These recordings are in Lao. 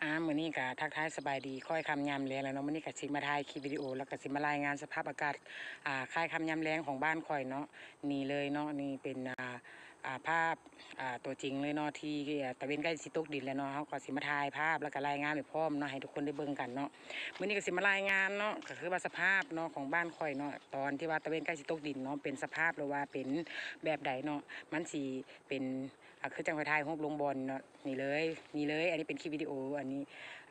ອ່າ ມື້ນີ້ກະທັກທາຍສະບາຍດີຄ້ອຍຄ່ຳຍາມແລງແລ້ວເນາະ. ມື້ນີ້ກະຊິມາຖ່າຍຄລິບວິດີໂອ ແລ້ວກະຊິມາລາຍງານສະພາບອາກາດ ອ່າ ຄ້າຍຄ່ຳຍາມແລງຂອງບ້ານຂ້ອຍເນາະ. ນີ້ເລີຍເນາະ ນີ້ເປັນ ອ່າ ອ່າ ພາບ ອ່າ ຕົວຈິງເລີຍເນາະ ທີ່ ອ່າ ຕາເວັນໃກ້ຊິຕົກດິນແລ້ວເນາະ. ເຮົາກໍຊິມາຖ່າຍພາບ ແລ້ວກໍລາຍງານໄປພ້ອມເນາະ ໃຫ້ທຸກຄົນໄດ້ເບິ່ງກັນເນາະ. ມື້ນີ້ກໍຊິມາລາຍງານເນາະ ກໍຄືວ່າສະພາບເນາະ ຂອງບ້ານຂ້ອຍເນາະ ຕອນທີ່ວ່າຕາເວັນໃກ້ຊິຕົກດິນເນາະ ເປັນສະພາບ ຫຼືວ່າເປັນແບບໃດເນາະ. ມັນຊິເປັນ ອ່າ ຄືຈັ່ງຂ້ອຍຖ່າຍຮູບລົງບ່ອນເນາະ. ນີ້ເລີຍ ນີ້ເລີຍ ອັນນີ້ເປັນຄລິບວິດີໂອ ອັນນີ້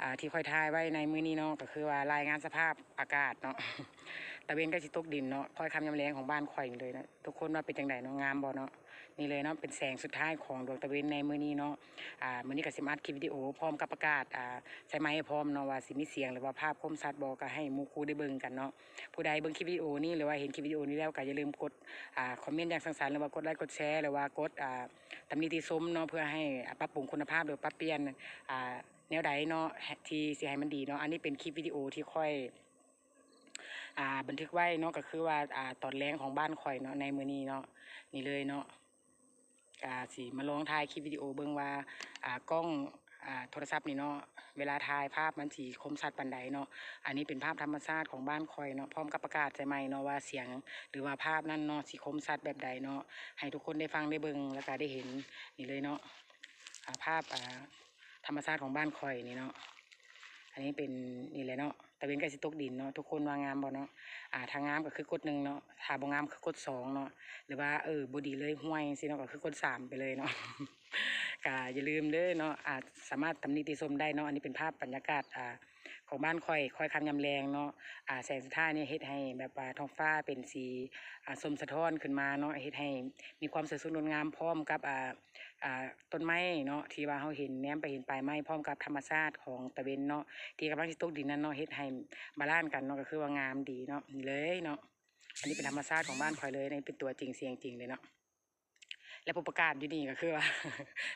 ອ່າ ທີ່ຂ້ອຍຖ່າຍໄວ້ໃນມື້ນີ້ເນາະ ກໍຄືວ່າລາຍງານສະພາບອາກາດເນາະ ຕາເວັນໃກ້ຊິຕົກດິນເນາະ ຄ້ອຍຄ່ຳຍາມແລງຂອງບ້ານຂ້ອຍນີ້ເລີຍເນາະ. ທຸກຄົນວ່າເປັນຈັ່ງໃດເນາະ ງາມບໍ່ເນາະ? ນີ້ເລີຍເນາະ ເປັນແສງສຸດທ້າຍຂອງດວງຕາເວັນໃນມື້ນີ້ເນາະ. ອ່າ ມື້ນີ້ກໍຊິມາອັດຄລິບວິດີໂອພ້ອມກັບປະກາດ ອ່າ ໃສ່ໄມພ້ອມເນາະ ວ່າຊິມີສຽງ ຫຼືວ່າພາບຄົມຊັດບໍ່ ກໍໃຫ້ໝູ່ຄູ່ໄດ້ເບິ່ງກັນເນາະ. ຜູ້ໃດເບິ່ງຄລິບວິດີໂອນີ້ ຫຼືວ່າເຫັນຄລິບວິດີໂອນີ້ແລ້ວ ກໍຢ່າລືມກົດ ອ່າ ຄອມເມັນຢ່າງສ້າງສັນ ຫຼືວ່າກົດໄລກົດແຊ ຫຼືວ່າກົດ ອ່າ ຕຳໜິຕິຊົມເນາະ ເພື່ອໃຫ້ ອ່າ ປັບປຸງຄຸນນະພາບ ຫຼືວ່າປັບປ່ຽນ ອ່າ ແນວໃດເນາະ ທີ່ຊິໃຫ້ມັນດີເນາະ. ອັນນີ້ເປັນຄລິບວິດີໂອທີ່ຂ້ອຍ ອ່າ ບັນທຶກໄວ້ເນາະ ກໍຄືວ່າ ອ່າ ຕອນແລງຂອງບ້ານຂ້ອຍເນາະ ໃນມື້ນີ້ເນາະ. ນີ້ເລີຍເນາະ ກະຊິມາລອງຖ່າຍຄລິບວິດີໂອເບິ່ງວ່າ ອ່າ ກ້ອງ ອ່າ ໂທລະສັບນີ້ເນາະ ເວລາຖ່າຍພາບມັນຊິຄົມຊັດປານໃດເນາະ. ອັນນີ້ເປັນພາບທຳມະຊາດຂອງບ້ານຂ້ອຍເນາະ ພ້ອມກັບປະກາດໃສ່ໄມເນາະ ວ່າສຽງ ຫຼືວ່າພາບນັ້ນເນາະ ຊິຄົມຊັດແບບໃດເນາະ ໃຫ້ທຸກຄົນໄດ້ຟັງໄດ້ເບິ່ງ ແລ້ວກະໄດ້ເຫັນ. ນີ້ເລີຍເນາະ ອ່າ ພາບ ອ່າ ທຳມະຊາດຂອງບ້ານຂ້ອຍນີ້ເນາະ. ອັນນີ້ເປັນ ນີ້ແຫຼະເນາະ ຕາເວັນໃກ້ຊິຕົກດິນເນາະ. ທຸກຄົນວ່າງາມບໍ່ເນາະ? ອ່າ ຖ້າງາມກໍຄືກົດໜຶ່ງເນາະ ຖ້າບໍ່ງາມຄືກົດສອງເນາະ ຫຼືວ່າ ເອີ ບໍ່ດີເລີຍ ຫ່ວຍ ຈັ່ງຊີ້ເນາະ ກໍຄືກົດສາມໄປເລີຍເນາະ. ກະຢ່າລືມເດີເນາະ ອ່າ ສາມາດຕຳໜິຕິຊົມໄດ້ເນາະ. ອັນນີ້ເປັນພາບບັນຍາກາດ ອ່າ ຂອງບ້ານຂ້ອຍ ຄ້ອຍຄ່ຳຍາມແລງເນາະ. ອ່າ ແສງສຸດທ້າຍນີ້ເຮັດໃຫ້ແບບວ່າທ້ອງຟ້າເປັນສີ ອ່າ ຊົມສະທ້ອນຂຶ້ນມາເນາະ ເຮັດໃຫ້ມີຄວາມສວຍສົດງົດງາມ ພ້ອມກັບ ອ່າ ອ່າ ຕົ້ນໄມ້ເນາະ ທີ່ວ່າເຮົາເຫັນ ແນມໄປເຫັນປາຍໄມ້ ພ້ອມກັບທຳມະຊາດຂອງຕາເວັນເນາະ ທີ່ກຳລັງຊິຕົກດິນນັ້ນເນາະ ເຮັດໃຫ້ບາລານກັນເນາະ ກໍຄືວ່າງາມດີເນາະ. ນີ້ເລີຍເນາະ ອັນນີ້ເປັນທຳມະຊາດຂອງບ້ານຂ້ອຍເລີຍ ນີ້ເປັນຕົວຈິງສຽງຈິງເລີຍເນາະ. ແລະ ຜູ້ປະກາດຢູ່ນີ້ກໍຄືວ່າ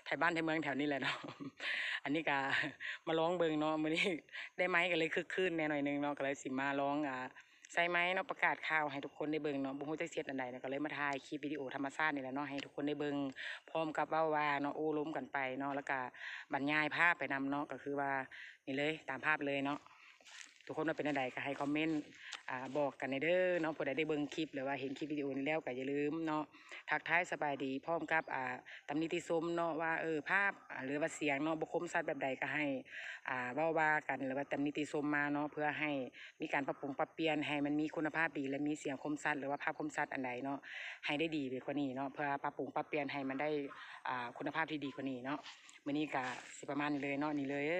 ໄທບ້ານໄທເມືອງແຖວນີ້ແຫຼະເນາະ. ອັນນີ້ກໍມາລອງເບິ່ງເນາະ ມື້ນີ້ໄດ້ໄມກໍເລີຍຄຶກຄື້ນແດ່ໜ້ອຍໜຶ່ງເນາະ ກໍເລີຍຊິມາລອງ ອ່າ ໃສ່ໄມເນາະ ປະກາດຂ່າວໃຫ້ທຸກຄົນໄດ້ເບິ່ງເນາະ. ບໍ່ຮູ້ຈັກຊິເຮັດອັນໃດເນາະ ກໍເລີຍມາຖ່າຍຄລິບວິດີໂອທຳມະຊາດນີ້ແຫຼະເນາະ ໃຫ້ທຸກຄົນໄດ້ເບິ່ງ ພ້ອມກັບເວົ້າວ່າເນາະ ໂອ້ລົມກັນໄປເນາະ ແລ້ວກະບັນຍາຍພາບໄປນຳເນາະ. ກໍຄືວ່ານີ້ເລີຍ ຕາມພາບເລີຍເນາະ. ທຸກຄົນວ່າເປັນແນວໃດກໍໃຫ້ຄອມເມັນ ອ່າ ບອກກັນແດ່ເດີເນາະ. ຜູ້ໃດໄດ້ເບິ່ງຄລິບ ຫຼືວ່າເຫັນຄລິບວິດີໂອນີ້ແລ້ວ ກໍຢ່າລືມເນາະ ທັກທາຍສະບາຍດີ ພ້ອມກັບ ອ່າ ຕຳໜິຕິຊົມເນາະ ວ່າ ເອີ ພາບ ອ່າ ຫຼືວ່າສຽງເນາະ ບໍ່ຄົມຊັດແບບໃດ ກໍໃຫ້ ອ່າ ເວົ້າວ່າກັນ ຫຼືວ່າຕຳໜິຕິຊົມມາເນາະ ເພື່ອໃຫ້ ມີການປັບປຸງປັບປ່ຽນໃຫ້ມັນມີຄຸນນະພາບດີ ແລະ ມີສຽງຄົມຊັດ ຫຼືວ່າພາບຄົມຊັດອັນໃດເນາະ ໃຫ້ໄດ້ດີໄປກວ່ານີ້ເນາະ ເພື່ອປັບປຸງປັບປ່ຽນໃຫ້ມັນໄດ້ ອ່າ ຄຸນນະພາບທີ່ດີກວ່ານີ້ເນາະ. ມື້ນີ້ກະຊິປະມານນີ້ເລີຍເນາະ ນີ້ເລີຍ